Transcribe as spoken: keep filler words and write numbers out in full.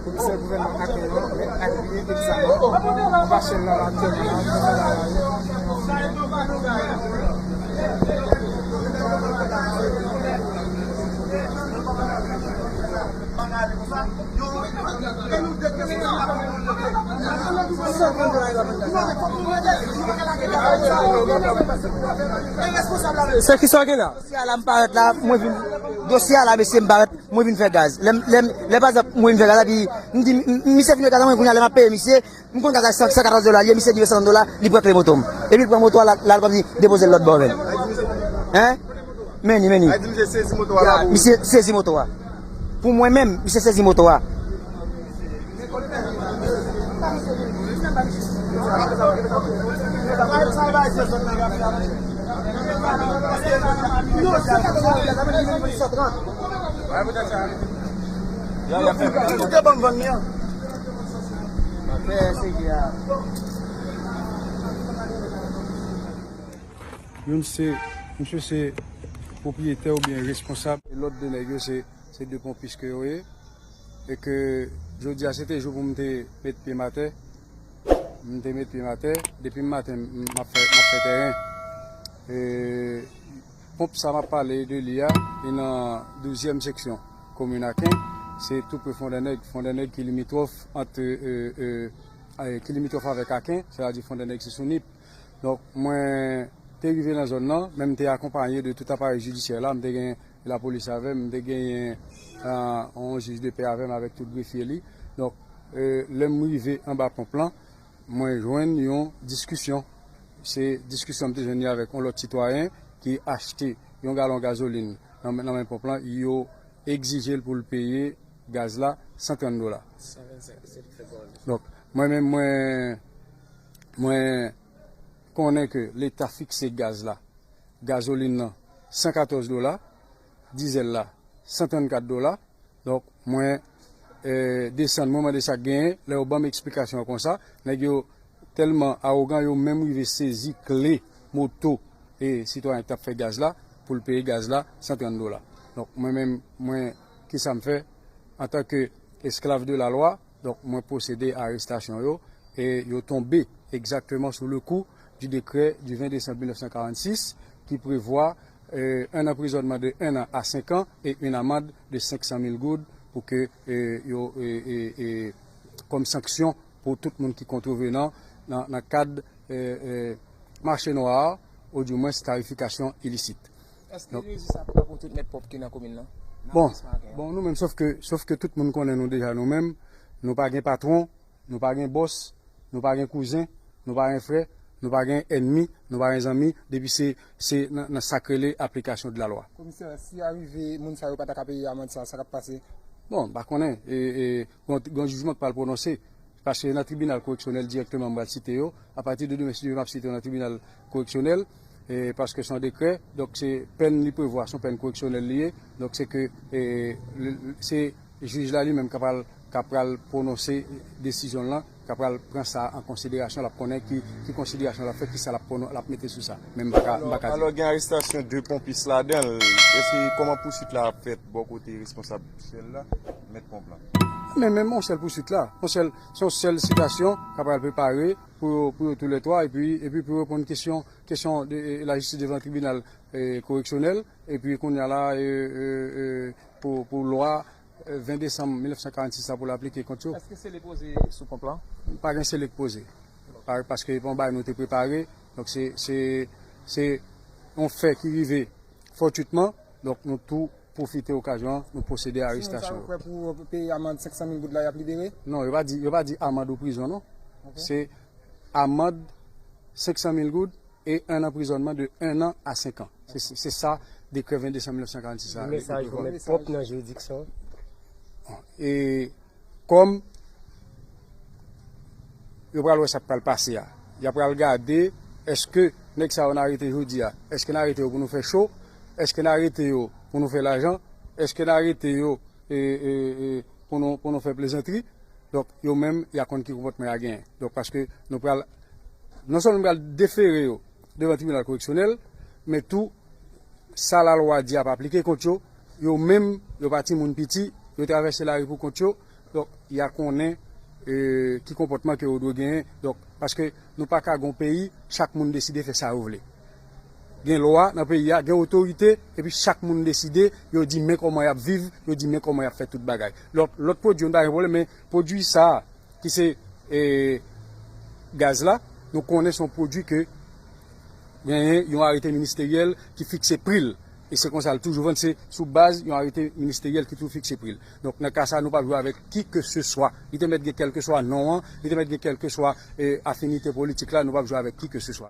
Komisè gouvènman Aken an mèt apiye egzaman anba chèn nan aktyèlman. Se kisa w gen la? Dosye a la, m parèt la, mwen vin, dosye a la, mesye, m parèt, mwen vin fè gaz. Lè, lè, lè, pa egzanp, mwen vin fè gaz, epi m di, m, m, misye fin fè gaz la, mwen kounye a, lè m ap peye misye, m konn gaz la san, san katòz dola, li ye, misye di, san dola, li pwè kle moto m. Epi l pran moto a, l al, l al, kòmsi depoze l lòt bò, men. Hein? Men li, men li. Misye sezi moto a la pou ou? Misye sezi moto a. Pou mwen menm, misye sezi moto a. Youn se, misye se pwopriyetè oubyen responsab. Lòt de nèg yo se, se de ponpis ke yo ye. E ke jodi a se te jou pou m te met pye m atè. M te met pye m atè. Depi maten, m, m ap fè, m ap fè tèren. E, ponp sa m ap pale de li a, li nan douzyèm seksyon komin Aken. Se tou pre Fondènèg. Fondènèg ki limitwòf ant, e, e, e, ki limitwòf avèk Aken, sètadi Fondènèg se sou Nip. Donk, mwen te rive nan zòn nan, men m te akonpaye de tout aparèy jidisyè la, m te gen lapolis avè m, m te genyen, ah, yon jij de pè avè m avèk tout grefye li. Donk, e, lè m rive anba ponp lan, mwen jwenn yon diskisyon. Se diskisyon m te jwenn li avèk yon lòt sitwayen ki achte yon galon gazolin nan, nan men ponp lan, yo egzije l pou l peye gaz la san trant dola. Donk, mwen menm, mwen, mwen konnen ke Leta fikse gaz la, gazolin nan, san katòz dola, dizèl la, san trannkat dola. Donk, mwen, e, desann, mwen mande sa k genyen. Lè yo ban m eksplikasyon an konsa, nèg yo tèlman awogan, yo menm rive sezi kle moto e sitwayen k t ap fè gaz la pou l peye gaz la san trant dola. Donk, mwen menm, mwen, kisa m fè? Antanke esklav de la lwa, donk, mwen pwosede a arestasyon yo e yo tonbe egzakteman sou le kou du décret du vingt décembre mil nèf san karannsis ki prevwa, e, un emprisonnement de un an à cinq ans et une amende de cinq cent mille goud pou ke, e, yo, e, e, e, kòm sanksyon pou tout moun ki kontrevenan nan, nan kad, e, e, mache nwa a, oudimwens tarifikasyon ilisit. Èske mezi sa pran pou tout mèt ponp ki nan komin nan? Bon, bon, nou menm, sof ke, sof ke tout moun konnen nou deja, nou menm, nou pa gen patwon, nou pa gen bòs, nou pa gen kouzen, nou pa gen frè, nou pa gen ènmi, nou pa gen zanmi, depi se, se nan, nan sa k rele aplikasyon de la lwa. Komisè, si arive moun sa yo pa ta ka peye amand sa, sa k ap pase? Bon, m pa konnen. E, e, gon, gon jijman k pral pwononse. Paske nan tribinal koreksyonèl dirèkteman m pral site yo. Apati de demen, si Dye vle, m ap site yo nan tribinal koreksyonèl. E, paske se yon dekrè, donk se pèn li prevwa, se yon pèn koreksyonèl li ye. Donk se ke, e, l, l, se jij la li menm k ap pral, k ap pral pwononse desizyon l lan, k ap pral pran sa an konsiderasyon, l ap konnen ki, ki konsiderasyon l ap fè, ki sa l ap pwono-, l ap mete sou sa. Men m pa ka, m pa ka di. Alò, gen arestasyon de ponpis ladan l. Èske, kòman pouswit la ap fèt bò kote responsab sèl la, mèt ponp lan? Men, men, yon sèl pouswit la, yon sèl, se yon sèl sitasyon k ap pral prepare pou yo, pou yo toulètwa, epi, epi pou yo reponn kesyon, kesyon de, e, lajistis devan tribinal, e, koreksyonèl, epi kounye a la, e, e, e, pou, pou lwa, e, ven desanm mil nèf san karannsis la pou l aplike kont yo. Èske sele poze sou ponp lan? Pa gen sele k poze. Pa, paske se pa yon bagay nou te prepare, donk se, se, se yon fè ki rive fòtitman, donk nou tou pwofite okazyon an, nou pwosede a arestasyon yo. Si moun sa yo prè pou peye amand senk san mil goud la, y ap libere? Non, yo pa di, yo pa di amand ou prizon, non. Ok. Se amand senk san mil goud e un emprisonnement de un an à cinq ans. Se, se, se sa, dekrè ven desanm mil nèf san karannsis la. Mesaj pou mèt pwòp nan jiridiksyon. E kòm yo pral wè sa k pral pase a. Y ap pral gade, èske nèg sa yo n arete jodi a, èske n arete yo pou nou fè cho, èske n arete yo pou nou fè lajan, èske n arete yo, e, e, e, pou nou, pou nou fè plezantri, Donk, yo menm, y a konn ki konpòtman y a genyen. Donk, paske nou pral, non sèlman nou pral defere yo devan tribinal koreksyonèl, men tou, sa lalwa di ap aplike kont yo, yo menm, yo pa timoun piti, yo travèse lari pou kont yo, donk, y a konnen, e, ki konpòtman ke yo dwe genyen. Donk, paske nou pa ka gon peyi, chak moun deside fè sa yo vle. Gen lwa nan peyi a, gen otorite, epi chak moun deside, yo di men kòman y ap viv, yo di men kòman y ap fè tout bagay. Lòt, lòt pwodui, nou pa gen pwoblèm, men pwodui sa a, ki se, e, gaz la, nou konnen se yon pwodui ke genyen yon arete ministeryèl ki fikse pri l. E se konsa l toujou vann, se sou baz yon arete ministeryèl ki toujou fikse pri l. Donk, nan ka sa, nou p ap jwe avèk ki ke se swa. Li te mèt gen kèlkeswa non an, li te mèt gen kèlkeswa, e, afinite politik la, nou p ap jwe avèk ki ke se swa.